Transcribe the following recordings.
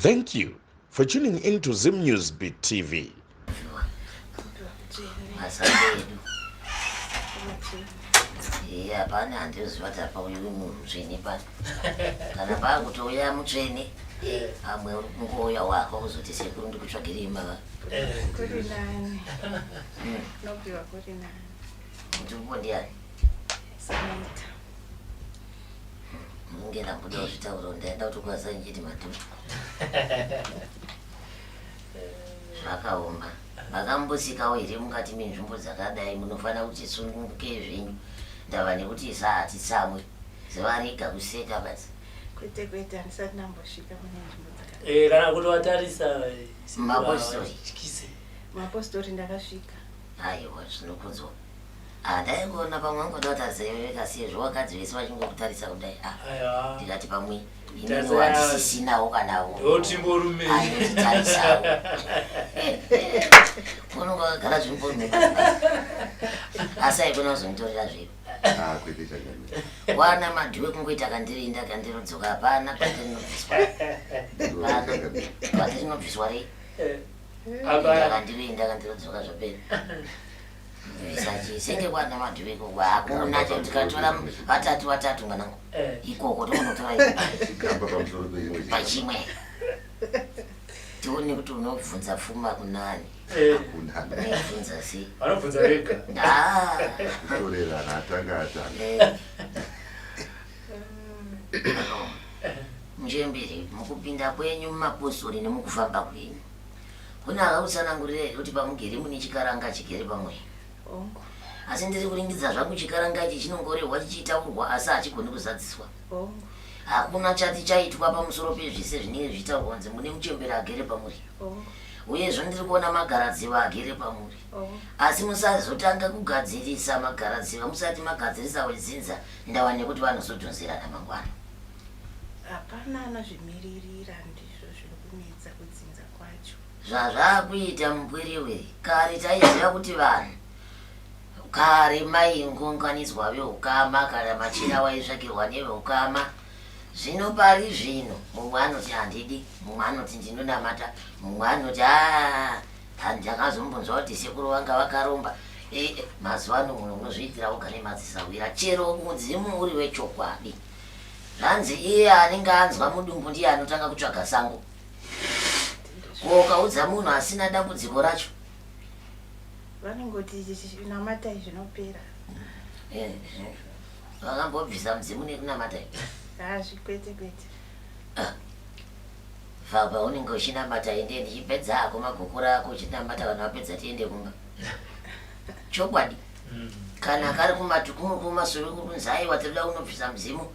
Thank you for tuning in to Zim News Beat TV. Hapana, handiziva kuti apa uyu munhu mutsvene pano kana paakutouya mutsvene pamwe uri kungouya wako kuzoti sekuru ndikutsvagirei mava kuri nani nopiwa kuri nani mutupo ndiani samaita munge ndambuda kuzvitaura ndaenda kutokwazisa ndichiti madhuku zvakaoma makambosikawo here mukati menzvimbo dzakadai munofanira kuti sunungukei zvenyu ndava nekuti isa hatitsamwe ziva rega kuseka basi kwete kwete handisati ndambosvika mune nzvimbo dzakadai Eh, kana kuti watarisa eh, Mapostori. tyise mapostori ndakasvika aiwa zvinokudzwa Ah, ndaingoona pamwe angoda kutarisa iwe kasi sezvo vakadzi vese vachingokutarisa kudai ah, aiwa ndikati pamwe inini Tarisa wandisisinawo kanawo ndotimborume anotitarisawo unonga wakagara zvimborume basi asi aikona kuzonditorera zviro Ah, kwete changamire. wana madhuwe kungoita kandirinda kandirodzoka hapana kwatirinobviswa Ndiro changamire. kwatirinobviswa rei apa kandirinda kandirodzoka zvapera senge kwana madhuwe ikoko hakuna tikatora vatatu vatatu mwanangu eh, ikoko tokunotora ikoko Chigamba pamusoro pechimwe chigamba. pachimwe tione kuti unobvunza pfuma kunani eh, Kunani. unoibvunza sei vanobvunza vega Ah, Kutorerana atanga atanga. eh. Muchembere, mukupinda kwenyu mumapostori nemukufamba kwenyu kune akakutsanangurira here kuti pamugere mune chikaranga chigere pamwe hongu asi ndiri kuringidza zvangu chikaranga ichi chinongorehwa chichitaurwa asi hachigoni kuzadziswa hongu hakuna chati chaitwa pamusoro pezvese zvinenge zvichitaurwa kunzi mune muchembere agere pamuri hongu uyezve ndiri kuona magaradziva agere pamuri hongu asi musazotanga kugadzirisa magaradziva musati magadzirisa wedzinza ndava nekuti vanozodhonzerana mangwana hapana anozvimiririra ndizvo zviri kunetsa kudzinza kwacho Zvazvakuita mupwiriwiri kare taiziva kuti vanhu kare maingonganidzwa veukama kana machira waitsvakirwa neveukama zvino pari zvino mumwe anoti handidi mumwe anoti ndinonamata mumwe anoti aa ndakazombonzwa kuti sekuru vanga vakaromba e, e, mazuva ano munhu unozviitira woga nemadzisahwira chero mudzimu uri wechokwadi zvanzi iye anenge anzwa mudumbu ndiye anotanga kutsvaga sango ko ukaudza munhu asina dambudziko racho vanongoti namatai zvinopera Eh, eh, vakambobvisa mudzimu nekunamata hazvi kwete kwete bva unenge uchinamata ende ndichipedza ako magokora ako uchinamata vanhu vapedza tiende kumba chokwadi kana kari kumatukumasoro kunzi aiwa tinoda kunobvisa mudzimu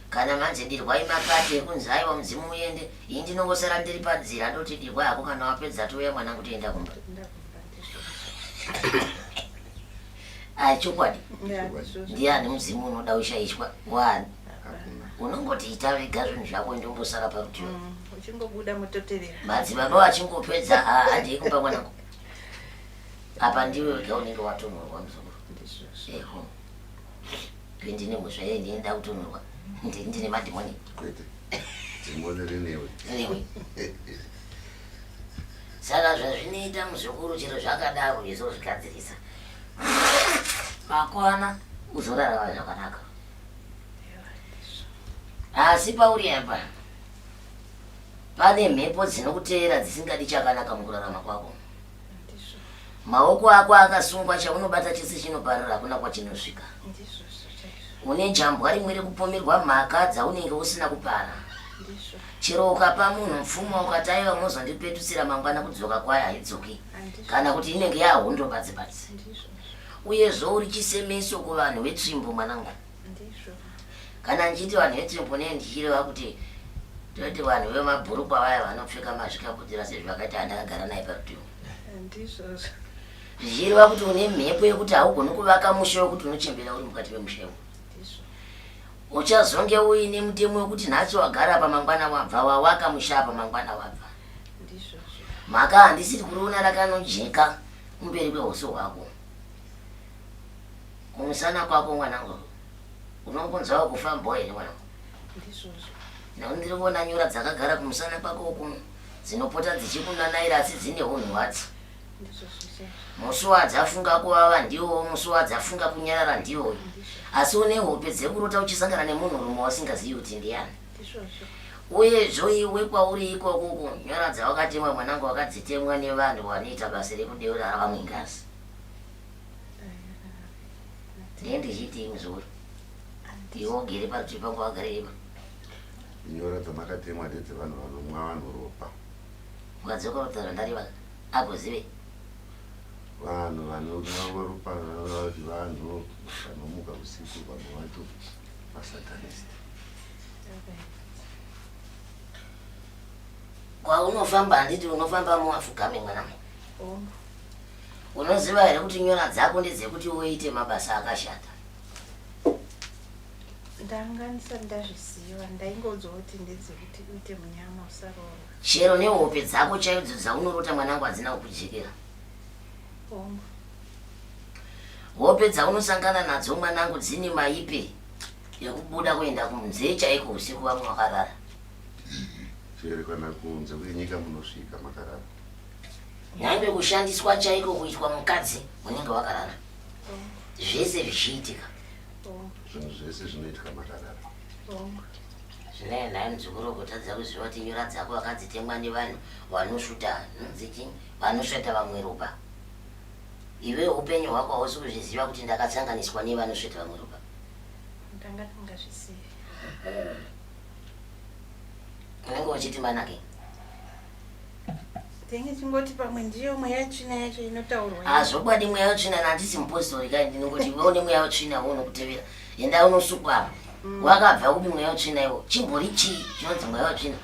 kana manzi dirwai makati ekunzi aiwa mudzimu uende ini ndinongosara ndiri panzira ndoti dirwai hako kana wapedza touya mwanangu toenda kumba ndakubva ndizvozvo ai chokwadi Ya, ndizvozvo ndiani mudzimu unoda ushaishwa wani Hakuna. unongoti ita vega zvinhu zvako ndombosara parutivi Uchingobuda mototevera madzibaba vachingopedza handei kumba mwanangu apa ndiwe wega unenge watonhorwa muzukuru ndizvozvo eho ndine mhosva yei ndinenda kutonhorwa ndine madhimoni Kwete. Dhimoni rinewe. newe saka zvazvinoita muzukuru chero zvakadaro izozvigadzirisa makwana uzorarama zvakanaka Ewa, ndizvo asi pauri apa pane mhepo dzinokuteera dzisingadi chakanaka mukurarama kwako ndizvo maoko ako akasungwa chaunobata chese chinoparara hakuna kwachinosvika ndizvozvo chaizvo une jambwa rimwe rekupomerwa mhaka dzaunenge usina kupara ndizvo chero ukapa munhu pfuma ukati aiwa muzondipetusira mangwana kudzoka kwayo haidzoki handizvo kana kuti inenge yahondo badzi badzi ndizvo uyezve uri chisemeso kuvanhu vetsvimbo mwanangu ndizvo kana ndichiti vanhu vetsvimbo nee ndichireva kuti toti vanhu vemabhurukwa vaya vanopfeka mazvikabudira sezvakaita andakagara naye parutivi ndizvozvo zvichireva kuti une mhepo yekuti haugoni kuvaka musha wekuti unochembera uri mukati memusha iwo ndizvo uchazonge uine mutemo wekuti nhasi wagara apa mangwana wabva wawaka musha apa mangwana wabva ndizvozvo mhaka handisiri kuriona rakanojeka kumberi kwehoso hwako kumusana kwako mwanangu unongonzwawo kufambawo here mwanangu ndizvozvo nekuti ndiri kuona nyora dzakagara kumusana kwako uku Dzinopota dzichikunanaira asi dzine hunhu hwadzo. Musi wadzafunga kuvava ndiwowo, musi wadzafunga kunyarara ndiwoyo. Asi une hope dzekurota uchisangana nemunhurume wasingazivi kuti ndiyani. Uyezvo iwe kwauri ikoko uko nyora dzawakatemwa mwanangu wakadzitemwa nevanhu vanoita basa rekudeura vamwe ngazi. Ndee ndichitii muzukuru? Iwe ugere parutivi pangu wagare ipa. Nyora dzamakatemwa ndedzevanhu vanomwa vanhu ropa. Ukadzokorota zvandareva agozive. Vanhu vanomwa ropa vanhu vanomuka usiku vamwe vacho masatanist. Kwaunofamba handiti unofamba muafugame mwanangu. Unoziva here kuti nyora dzako ndedzekuti uite mabasa akashata? Ndanga ndisati ndazviziva, ndaingonzwa kuti ndedzekuti uite munyama usaroorwa. Chero nehope dzako chaidzo dzaunorota mwanangu hadzina kukujekera. Hongu. Hope dzaunosangana nadzo mwanangu dzine maipe ekubuda kuenda kunze chaiko usiku vamwe vakarara. Chero kana kunze kwenyika munosvika makarara. Nyangwe kushandiswa chaiko kuitwa mukadzi unenge wakarara. Zvese zvichiitika. Zvinhu zvese zvinoitika makarara. Zvinaye nhai muzukuru kutadza kuziva kuti nyora dzako wakadzitemwa nevanhu vanosvuta nonzi vanosveta vamwe ropa. Iwe upenyu hwako hausi kuzviziva kuti ndakatsanganiswa nevanosveta vamwe ropa. Ndanga ndingazvizivi. Unenge uchiti manake. Tenge chingoti pamwe ndiyo mweya tsvina yacho inotaurwa. Ah, zvokwadi mweya wetsvina handisi mupostori kai ndinongoti iwe une mweya wetsvina wo unokutevera. Enda unosukwa apa. Mm. Wakabva kupi mweya wetsvina iwo? Chimbori chii chinonzi mweya wetsvina?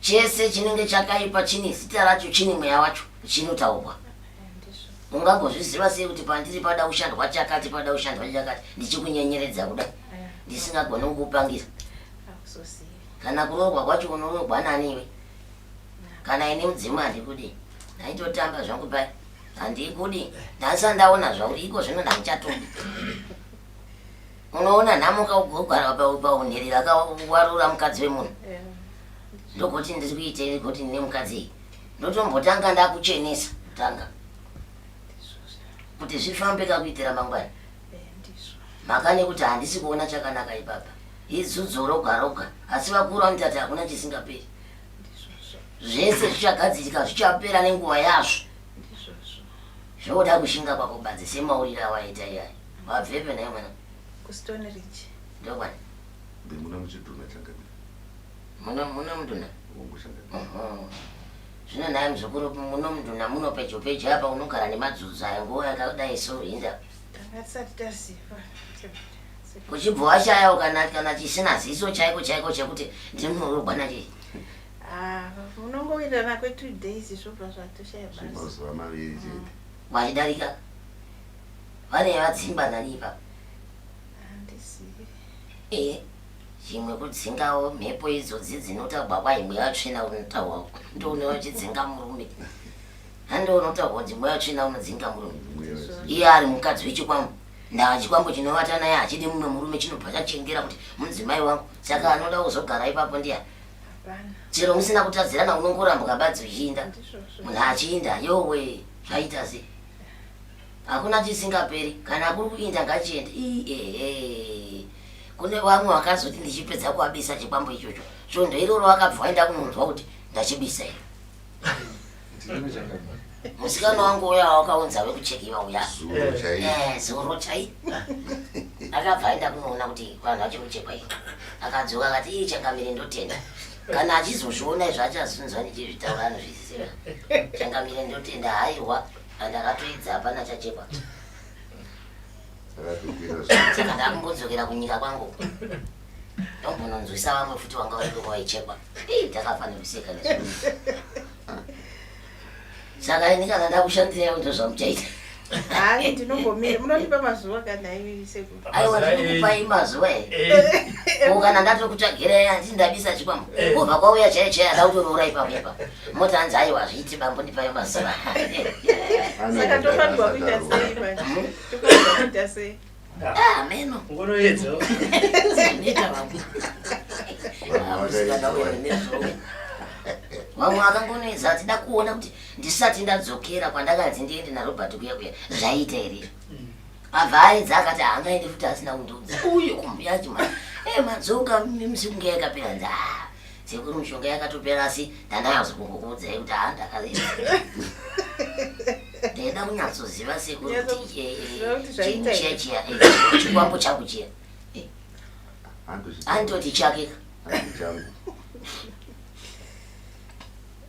Chese chinenge chakaipa chine zita racho chine mweya wacho chinotaurwa. Ungagozviziva sei kuti pandiri pada kushandwa chakati pada kushandwa chakati ndichikunyenyeredza kudai ndisingagoni kukupangira. Kana kuroorwa kwacho unoroorwa nani iwe? Kana ini mudzimu handikudi. Ndaitotamba zvangu paya. Handikudi. Ndasati ndaona zvauri iko zvino ndandichatodi. Unoona nhamo kaugogara paunherera kawarura mukadzi wemunhu. Ndogoti ndiri kuitei goti ndine mukadzi iyi. Ndotombotanga ndakuchenesa tanga. Kuti zvifambe kakuitira mangwana. Mhaka nekuti handisi kuona chakanaka ipapa. Idzudzo roga roga asi vakuru vanoti hakuna chisingaperi. Zvese zvichagadzirika zvichapera nenguva yazvo. Zvoda kushinga kwako badzi semauriro awaita iyaya. Wabvepi nhai mwana? KuStone Ridge. Ndokwani? Ndimuna muchidhuna changamire. Muno muno mudhuna? Hongu changamire. Zvino nhai muzukuru muno mudhuna muno pedyo pedyo apa unogara nemadzudzo ayo nguva yakadai so hinda. Tanga tisati taziva. Uchibva washayawo kana kana chisina ziso chaiko chaiko chekuti ndimunorogwa nachi. Ah, munongowirirana kwe 2 days zvobva zvatoshaya basa. Mazuva maviri chete. Wachidarika. Vane vadzingwa nani ipapo? Handizivi. Eh, chimwe kudzingawo mhepo idzodzi dzinotagwa kwai mweya tsvina unotaurwa ndoune wachidzinga murume. Handi unotaurwa kunzi mweya tsvina unodzinga murume. Iye ari mukadzi wechikwambo. Ndava chikwambo chinovata naye hachidi mumwe murume chinobva chachengera kuti mudzimai wangu saka anoda kuzogara ipapo ndiya. Chero musina kutadzirana unongorambuka badzi uchiinda. Munhu achiinda yowe zvaita sei? Hakuna chisingaperi kana kuri kuinda ngachiende. Ii ehe. Kune vamwe vakazoti ndichipedza kuabisa chikwambo ichocho. Svondo iroro vakabva vaenda kunonzwa kuti ndachibisa here. Musikana wangu uya wakaunza wekuchekiwa uya. Zuro chaiyo. Eh, zuro chai. Akabva aenda kunoona kuti vanhu vachiri kuchekwa here. Akadzoka akati ii changamire ndotenda. Kana achizozviona izvo achazonzwa ndichizvitaura anozviziva. Changamire ndotenda haiwa andakatoedza hapana chachekwa. Akatokwira zuro. Saka ndakumbodzokera kunyika kwangu. Ndombononzwisa vamwe futi vanga variko kwaichekwa. Ii takafanira kuseka nezvo. Saka ini kana ndakushandira ndozvamuchaita. Hayi ndinombomira munondipa mazuva kana imi sekuru. Aiwa ndinokupai mazuva here? Ko kana ndatokutsvagirai handiti ndabisa chikwambo. Kubva kwauya chaiyo chaiyo ada kutoroora ipapo ipapo. Moti hanzi aiwa hazviiti bambo ndipai mazuva. Saka tofanirwa kuita sei manje? Tofanirwa kuita sei? Ah, meno. Ngonoedza. Nita vangu. Vanhu vakaedza. Musikana uyo nezuro. Vamwe vakangonoedza achida kuona kuti ndisati ndadzokera kwandakanzi ndiende naRobert kuya kuya zvaita here izvo. Abva aedza akati haangaende futi asina kundiudza. Uyu kumbuya acho ma eh madzoka misi kunge yakapera nzi ah sekuru mishonga yakatopera asi ndandanyatso kungokuudzai kuti haa ndakaedza. Ndaida kunyatsoziva sekuru kuti Nyatso- kuti zvaita chinhu chiya here. chiya chikwambo changu chiya. Andoti chake ka. Changu.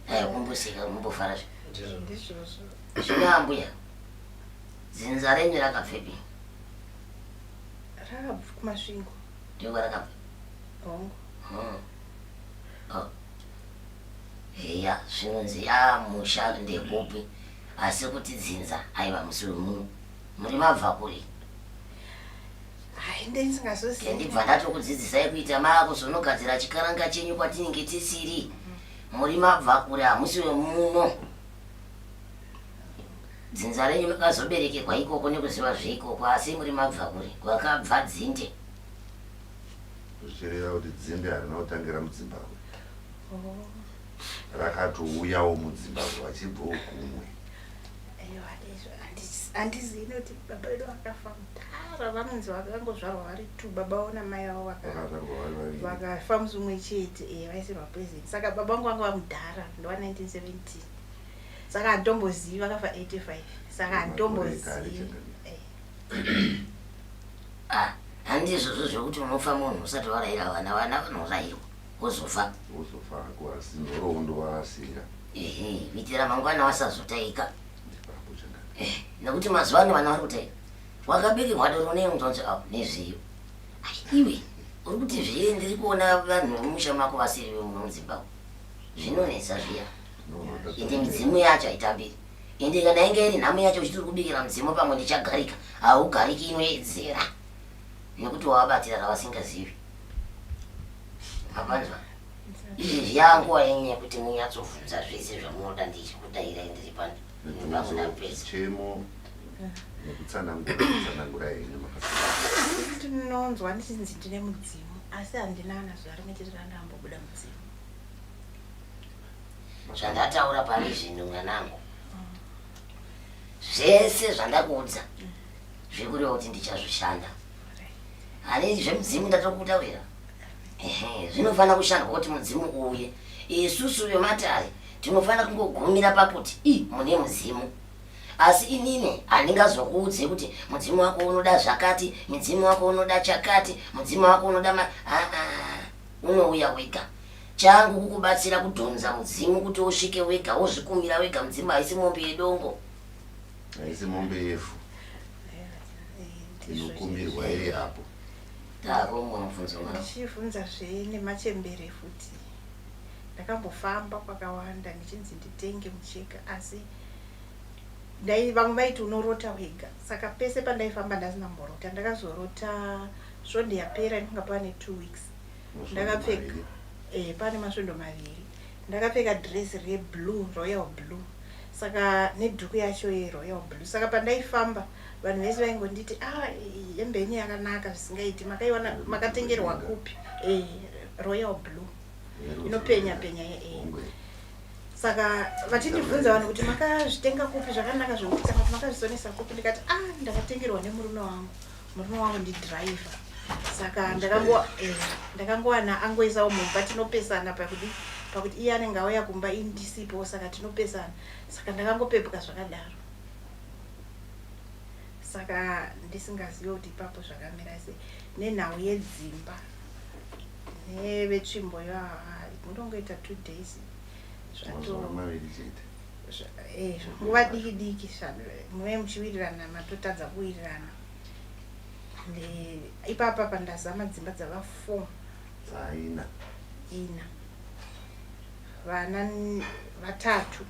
Aya kumboseka mumbofara zve. Ndizvo. Ndizvozvo. Zvino ambuya dzinza renyu rakabvepi? Rakabva kuMasvingo. Ndiko kwarakabva. Hongu. Oh. Heya zvinonzi ya musha ndekupi asi kuti dzinza aiwa musi wemuno muri mabva kuri. Hai ndingazozivi. Ndibva ndatokudzidzisai kuita maakuzonogadzira chikaranga chenyu kwatinenge tisiri. Muri mabva kure hamusi wemuno. Dzinza renyu makazoberekerwa ikoko nekuziva zveikoko asi muri mabva kure kwakabva dzinde. Zvichireva kuti dzinde harina kutangira muDzimbabwe. Oh. Rakatouyawo muDzimbabwe vachibvawo kumwe. Aiwa izvo handizivi nekuti baba vedu vakafa kudhara vanonzi vakangozvarwa vari two baba vavo namai vavo Vakazvarwa vari vaviri. vakafa musi umwe chete vaisirwa poison saka baba vangu vanga vamudhara ndova 1917 saka handitombozivi vakafa 85 saka Makore ekare handitombozivi changamire. Ah, handizvozvo zvekuti unofa munhu usati warayira vana vana vanorayirwa wozofa. Wozofa hako asi nhoroondo wavasiira. Ehe, kuitira mangwana wasazotaika. Ndipapo changamire. Nekuti mazuva ano vana vari kutaika. Wakabikirwa doro nei unonzi apo nezviyo. Ai, iwe uri kuti zviye ndiri kuona vanhu vemumusha mako vasiri vemuno muZimbabwe. Zvinonetsa zviya. Ende midzimu yacho haitambiri. Ende kana inge iri nhamo yacho uchiti uri kubikira mudzimu pamwe ndichagarika, haugariki inoedzera. Nekuti wavabatira ravasingazivi. Mapanzwa? Izvi zviyanguva yenyu yekuti munyatsobvunza zvese zvamunoda ndichikudairai ndiri pano. Pamwe ndapedza. Chemo nekutsanangura kutsanangura yenyu makasiyana. Ndinonzwa ndichinzi ndine mudzimu asi handina kana zuva rimwe chete randambobuda mudzimu. Zvandataura pari zvino mwanangu. Zvese zvandakuudza zvekureva kuti ndichazvishanda. Hani zvemudzimu ndatokutaurira. Ehe, zvinofanira kushandwa kuti mudzimu uuye. Isusu vematare tinofanira kungogumira pakuti i mune mudzimu. Asi inini handingazokuudze kuti mudzimu wako unoda zvakati, mudzimu wako unoda chakati, mudzimu wako unoda ma aa unouya wega. Changu kukubatsira kudhonza mudzimu kuti usvike wega wozvikumira wega mudzimu haisi mombe yedongo. Haisi mombe yevhu inokumbirwa iri apo. Tako mumwe mubvunzo mwangu. Ndichibvunzazve nemachembere futi. Ndakambofamba kwakawanda ndichinzi nditenge mucheka asi ndai vamwe vaiti unorota wega saka pese pandaifamba ndasina kumborota ndakazorota svondo yapera inonga pane 2 weeks ndakapfeka pane masvondo maviri ndakapfeka dress reblue royal blue saka nedhuku yacho yeroyal blue saka pandaifamba vanhu vese vaingonditi ah hembe yenyu yakanaka zvisingaiti makaiwana makatengerwa kupi royal blue inopenya penya Saka vachindibvunza vanhu kuti makazvitenga kupi zvakanaka zvekuti kana kuti makazvisonesa kupi ndikati ah ndakatengerwa nemurume wangu murume wangu ndidriver saka ndakangowana angoisawo mumba tinopesana pakuti pakuti iye anenge auya kumba ini ndisipo saka tinopesana saka ndakangopepuka zvakadaro saka ndisingazive kuti ipapo zvakamira sei nenhau yedzimba nevetsvimbo yo ndongoita 2 days Mazuva maviri chete. Nguva diki diki muve muchiwirirana matotadza kuwirirana. Ipapa pandazama dzimba dzava 4. Dzaina. Ina. Vana vatatu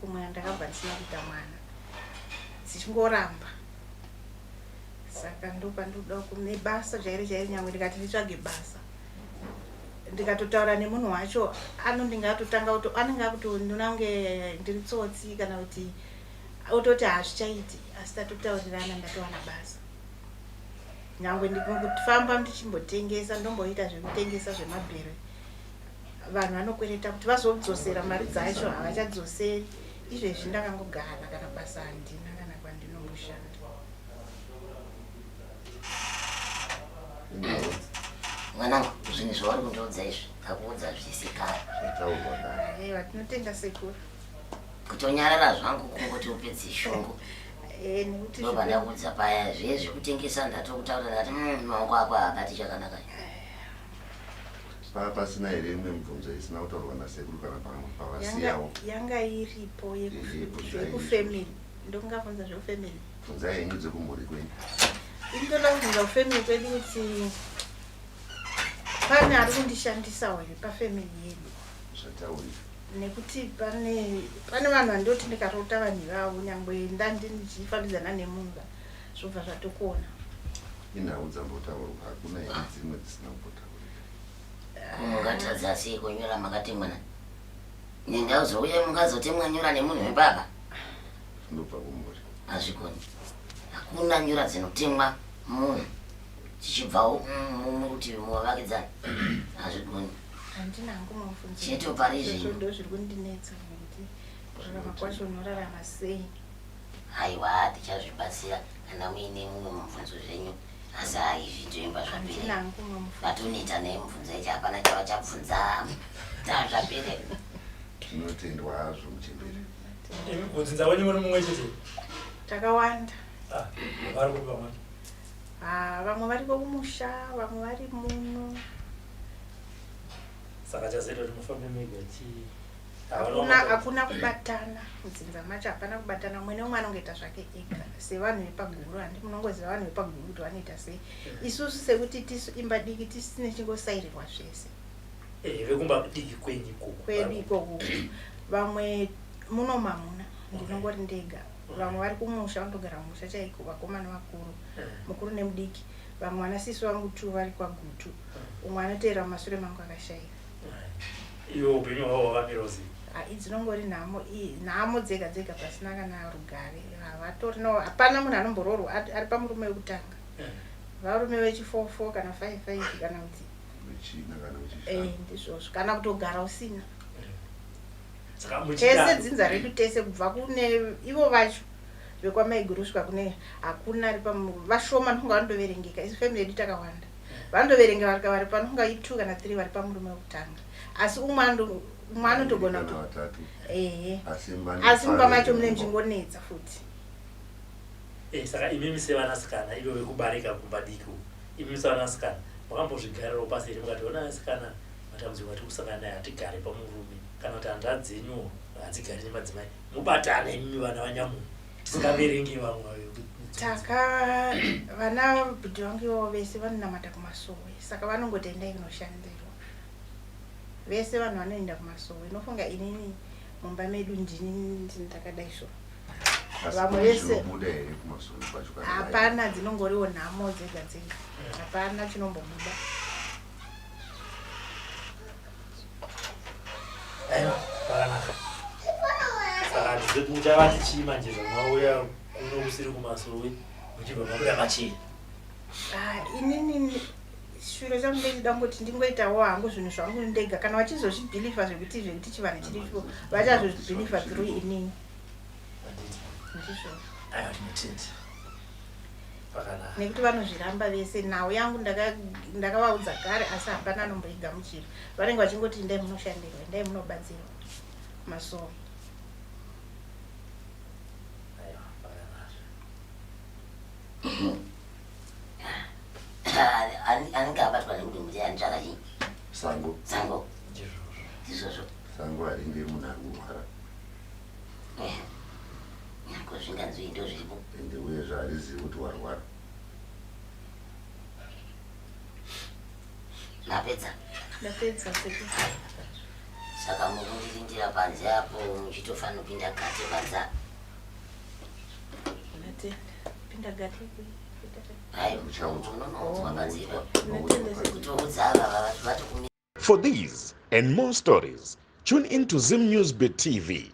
kumwe ndakabva ndisina kuita mwana. Dzichingoramba. Saka ndopandoda kune basa chairo chairo nyangwe ndikati nditsvage basa. Ndikatotaura nemunhu wacho anondinge atotanga kuti anenge akutondiona kunge ndiri tsotsi kana kuti ototi hazvichaiti asi tatotaurirana ndatowana basa. Nyangwe ndikufamba ndichimbotengesa ndomboita zvekutengesa zvemabhero. Vanhu vanokwereta kuti vazodzosera mari dzacho havachadzoseri. Izvezvi ndakangogara kana basa handina kana kwandinomushanda. Mwanangu, zvinhu zvauri kundiudza izvi ndakuudza zvese kare. Zvataurwa kare. Aiwa, tinotenda sekuru. Kutonyarara zvangu kungoti upedze shungu. Eh, nekuti Ndobva ndakuudza paya zviye zvekutengesa ndatokutaura ndati mm, maoko ako haabati chakanaka. Paa pasina here imwe mibvunzo isina kutaurwa nasekuru kana pamwe pavasiyawo? Yanga iripo Iripo zvaiizvo. yekufamily. Ndongabvunza zvekufamily. Bvunzai henyu dzekumhuri kwenyu. Ini ndoda kubvunza kufamily kwedu kuti pane ari kundishandisawo here pafamily yedu. Zvataurika. Nekuti pane pane vanhu vandoti ndikarota vanhu ivavo nyangwe ndandichifambidzana nemunhu zvobva zvatokona. Inhau dzambotaurwa hakuna here dzimwe dzisina kumbotaurika? Mungatadza sei kunyora makatemwa nendau zouye mungazotemwa nyora nemunhu webaba? Zvinobva kumhuri. Hazvikoni. Hakuna nyora dzinotemwa munhu tichibvawo murutivi muvavakidzani, hazvigoni. Handina hangu mubvunzo. Chete pari zvino. Ndo zviri kundinetsa nekuti kurarama kwacho unorarama sei. Haiwa, tichazvibatsira kana muine mumwe mubvunzo zvenyu, asi hai, zvitoimba Handina zvapere. hangu mumwe mubvunzo. Vatoneta nemubvunzo yacho, hapana chavachabvunza, zvapere. Zvinotendwa hazvo muchembere. Imi kudzinza kwenyu muri mumwe chete? Takawanda. Ah, vari kupi vamwe? Ah, vamwe variko kumusha, vamwe vari muno. Saka chazoita kuti mufambe mega chii? Hakuna, hakuna kubatana mudzinza macho, hapana kubatana. Umwe neumwe anongoita zvake ega sevanhu vepaguru. Handi munongoziva vanhu vepaguru kuti vanoita sei. Isusu sekuti tisu imba diki tisine chingosairirwa zvese. Eh, vekumba diki kwenyu ikoko. Kwedu ikoko vamwe muno mamuna, ndinongori ndega. Vamwe vari kumusha, vanotogara kumusha chaiko, vakomana vakuru, mukuru nemudiki. Vamwe vana sisi vangu tu vari kwaGutu, umwe anoteera mumashure mangu akashayika. Iwo upenyu hwavo hwakamira sei? Ah, idzinongori nhamo, nhamo dzega dzega, pasina kana rugare. Havatorino, hapana munhu anomboroorwa ari pamurume wekutanga. Varume vechi4 4 kana 5 5 kana kuti Vechina kana vechishanu. Eh, ndizvozvo, kana kutogara usina. Saka Tese muchida dzinza redu tese, kubva kune ivo vacho vekwamaiguru kusvika kune, hakuna ari vashoma ndokunga vandoverengeka. Isu family yedu takawanda, vandoverenga vari pano kunga i2 kana 3 vari pamurume wekutanga, asi umwe umwe anotogona Kana kuti vatatu. Ehe. Asi Asi mumba macho mune muchingonetsa futi. Eh, saka imimi sevanasikana, ivo vekubarika kumba diki uku, imimi sevanasikana makambozvigarirawo pasi here mukati, ona asikana, matambudziko atiri kusangana naye, hatigare pamurume, kana kuti hanzvadzi dzenyuwo hadzigari nemadzimai, mubatane imimi vana vanyamunhu, tisingaverengi vamwe? Taka vana bhudhi vangu ivovo vese vanonamata kumasowe, saka vanongoti endai kunoshandirwa. Vese vanhu vanoenda kumasowe. Inofunga inini mumba medu ndini ndakadai so. Asi Vamwe kune vese- zvinobuda here kumasowe kwacho kana Hapana, dzinongoriwo nhamo dzega dzega, hapana chinombobuda. Aiwa, pakanaka. Saka handizoti muchavati chii manje zvamauya kuno kusiri kumasowe, muchibva mabuda machena? Ah, inini shure changu ndechida kungoti ndingoitawo hangu zvinhu zvangu ndega. Kana vachizozvibhilivha zvekuti chivanhu chiripo, vachazozvibhilivha through inini. Handiti? Ndizvo. Aiwa, tinotenda, pakanaka. Nekuti vanozviramba vese. Nhau yangu ndakavaudza kare, asi hapana anomboigamuchira. Vanenge vachingoti endai munoshandirwa, endai munobatsirwa masowe. Aiwa, pakanaka. Anenge abatwa nekuti muti anitsvaka chii? Sango. Sango. Ndizvozvo. Ndizvozvo. Sango haringe munhu ari kurwara. Ko zvinganzwi ndo zviripo. Ende uyezve harizivi kuti warwara. Mapedza? Ndapedza sekuru. Saka mukundirindira panze apo, muchitofanira kupinda gate panze apo. Ndatenda. Pinda gate. Hai. Muchaudzwa. Unonoudzwa panze ipapo. Ndatenda. Kutoudza ava vatokumi. For these and more stories, tune in to Zim News Bit TV.